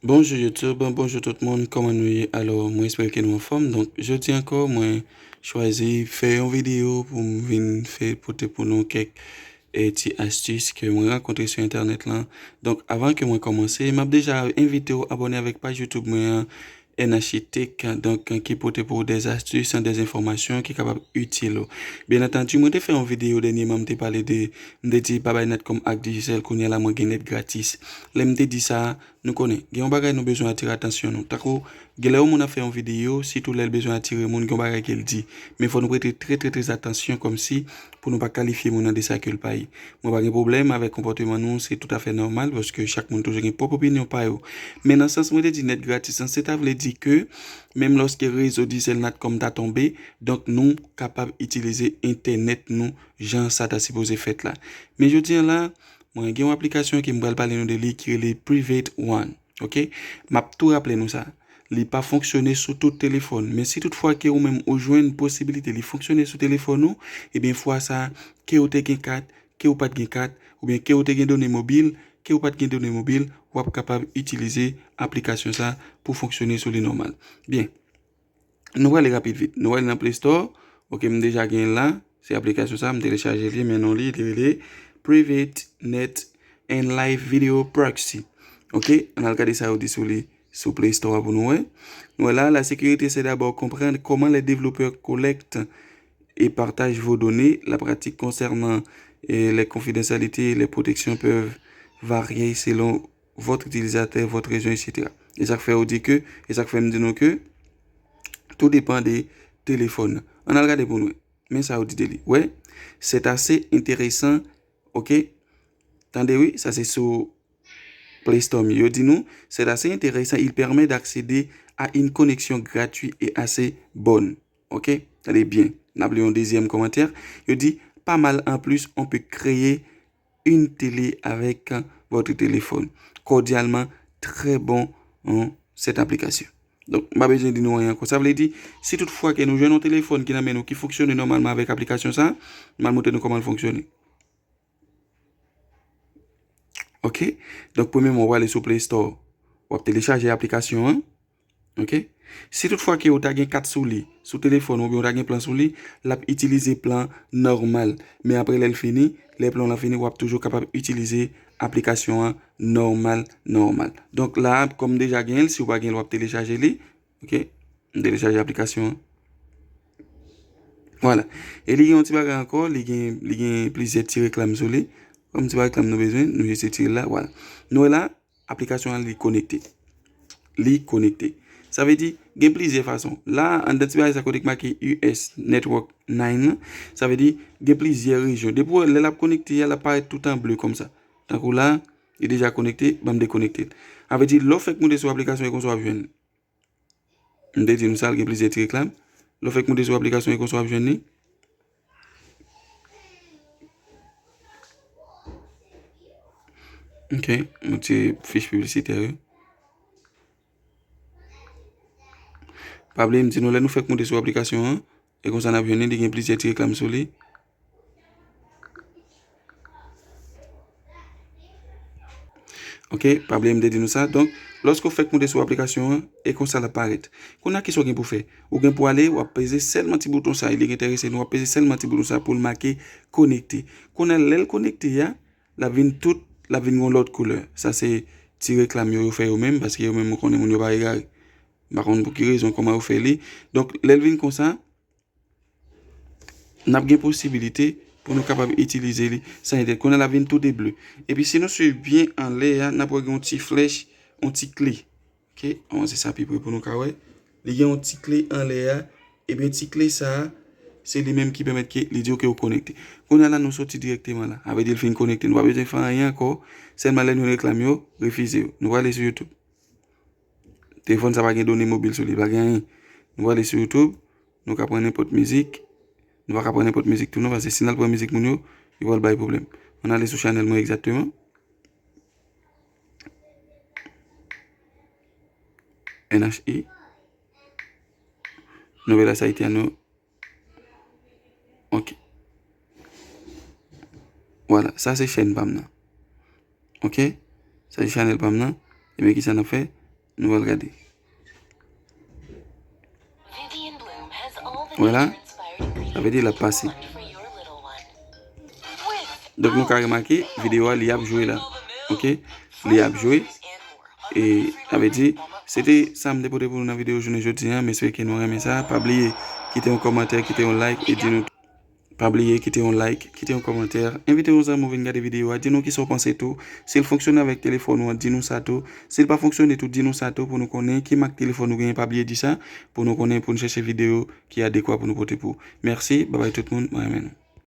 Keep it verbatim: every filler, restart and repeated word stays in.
Bonjou YouTube, bonjou tout moun, kòman nou ye? Alò, mwen espere ke nou anfòm. Donk, jodi ankò, mwen chwazi fè yon videyo pou m vin fè pote pou nou kèk eh, ti astis ke mwen rankontre sou entènèt lan. Donk, avan ke mwen kòmanse, m ap deja envite w abòne avèk paj YouTube mwen an, N H I Tech, donk, ki pote pou ou des astuces, des enfòmasyon ki kapab itil ou. Byen antandi, mwen te fè yon videyo dènyèman, m te pale de, m te di pa bay Natcom ak Digicel, kounye a la mwen gen nèt gratis. Lè m te di sa, nou konnen, gen yon bagay nou bezwen atire atansyon nou. Tankou, gen lè yon moun ap fè yon videyo, sitou lè l bezwen atire moun, gen yon bagay ke l di. Men fò nou prete trè, trè, trè atansyon kòmsi pou nou pa kalifye moun nan de sa ke l pa ye. Mwen pa gen pwoblèm avèk konpòteman nou, se toutafè nòmal, paske chak moun toujou gen pwòp opinyon pa yo. Men nan sans mwen te di nèt gratis lan, se ta vle di ke menm lòske rezo Digicel Natcom ta tonbe, donk nou kapab itilize entènèt nou jan sa ta sipoze fèt la. Men jodi a la, mwen gen yon aplikasyon ke m pral pale nou de li ki rele Private One. Ok? M ap tou raple nou sa. Li pa fonksyone sou tout telefòn, men si tout fwa ke ou menm ou jwenn posibilite li fonksyone sou telefòn ou, ebyen fwa sa, ke ou te gen kat, ke ou pa t gen kat, oubyen ke ou te gen done mobil, ke ou pa t gen done mobil, w ap kapab itilize aplikasyon sa pou fonksyone sou li nòmal. Byen, nou prale rapid vit. Nou prale nan Play Store. Ok, m deja gen l la. Se aplikasyon sa, m telechaje li, men non li, li rele Private Net and Live Video Proxy. Ok, ann al gade sa yo di sou li, sou Play Store a pou nou wè. Nou wè la, la sécurité, c'est d'abord comprendre comment les développeurs collectent et partagent vos données. La pratique concernant eh, les confidentialités et les protections peuvent varier selon votre utilisateur, votre région, et cetera. E sa k fè yo di ke, e sa k fè m di nou ke, tou depann de telefòn nan. Ann al gade pou nou wè. Men sa yo di de li. Wè, c'est assez intéressant, ok? Tande wi, sa se sou Play Store m. Yo di nou, c'est assez intéressant, il permet d'accéder à une connexion gratuite et assez bonne. Ok? Tande byen. N ap li yon dezyèm kòmantè. Yo di, pas mal en plus, on peut créer une télé avec votre téléphone. Cordialement, très bon, hein, cette application. Donk, m pa bezwen di nou anyen ankò. Sa vle di, si tout fwa ke nou jwenn yon telefòn ki nan men nou ki fonksyone nòmalman avèk aplikasyon sa, m al montre nou kòman l fonksyone. Ok? Donk, premyèman, w ale sou Play Store, w ap telechaje aplikasyon an. Ok? Si tout fwa ke ou ta gen kat sou li, sou telefòn ou, oubyen ou ta gen plan sou li, l ap itilize plan nòmal. Men apre lè l fini, lè plan w lan fini, w ap toujou kapab itilize aplikasyon an nòmal, nòmal. Donk la, kòm m deja gen l, si w pa gen l, w ap telechaje li. Ok? M telechaje aplikasyon an. Vwala. E li gen yon ti bagay ankò, li gen, li gen plizyè ti reklam sou li. Kòm se pa reklam nou bezwen, nou jis retire l la, vwala. Nou wè la, aplikasyon an li konekte. Li konekte. Sa vle di, gen plizyè fason. La, anndan ti bagay sa kote k make U S Network nine lan, sa vle di, gen plizyè rejyon. Depi w wè lè l ap konekte a, l ap parèt tout an ble kòmsa. Tankou la, li deja konekte, ban m dekonekte l. Sa vle di, lè w fèk moute sou aplikasyon, e konsa w ap jwenn li. M te di nou sa, l gen plizyè ti reklam. Lè w fèk moute sou aplikasyon, e konsa w ap jwenn li. Ok, m retire fich piblisitè yo. Pa bliye m di nou, lè nou fèk moute sou aplikasyon an, e konsa n ap jwenn li, li gen plizyè ti reklam sou li. Ok, pa bliye m te di nou sa. Donk, lòske w fèk moute sou aplikasyon an, e konsa l ap parèt. Kounye a, kisa w gen pou w fè? Ou gen pou w ale, w ap peze sèlman ti bouton sa, li enterese nou, w ap peze sèlman ti bouton sa pou l make konekte. Kounye a, lè l konekte a, l ap vin tout, l ap vin yon lòt koulè. Sa se ti reklam yo, yo fè yo menm, paske yo menm, ou konnen moun yo pa egare. M pa konn pou ki rezon, kòman yo fè li. Donk, lè l vin konsa, n ap gen posibilite pou nou kapab itilize li san entènèt. Kounye a l ap vin tou de ble. Epi si nou swiv byen anlè a, n ap wè gen yon ti flèch, yon ti kle. Ok, ann se sa pi pre pou nou ka wè. Li gen yon ti kle anlè a. Ebyen, ti kle sa a, se li menm ki pèmèt ke li di w ke w konekte. Kounye a la, nou soti dirèkteman la. Sa vle di l fin konekte. Nou pa bezwen fè anyen ankò. Sèlman lè nou reklam yo, refize yo. Nou prale sou YouTube. Telefòn sa pa gen done mobil sou li, pa gen anyen. Nou prale sou YouTube, nou ka pran nenpòt mizik. Nou pa ka pran nenpòt mizik tou non, paske si n al pran mizik moun yo, yo pral bay pwoblèm. Ann ale sou chanèl mwen egzakteman. N H I. Novelas Haitiano. Ok. Vwala, sa se chèn pa m nan. Ok? Sa se chanèl pa m nan. Ebyen, kisa n ap fè? Nou pral gade. Wè la, sa vle di l ap pase. Donk nou ka remake, videyo a li ap jwe la. Ok? Li ap jwe. E sa vle di, se te sa m te pote pou nou nan videyo jounen jodi a. M espere ke nou renmen sa. Pa bliye kite yon kòmantè, kite yon like e di nou. Pa bliye kite yon like, kite yon kòmantè. Envite yon zanmi w vin gade videyo a, di nou kisa w panse tou. Si l fonksyone avèk telefòn ou an, di nou sa tou. Si l pa fonksyone tou, di nou sa tou pou nou konnen ki mak telefòn ou genyen. Pa bliye di sa pou nou konnen, pou nou chèche videyo ki adekwa pou nou pote pou ou. Mèsi, babay tout moun, mwen renmen nou.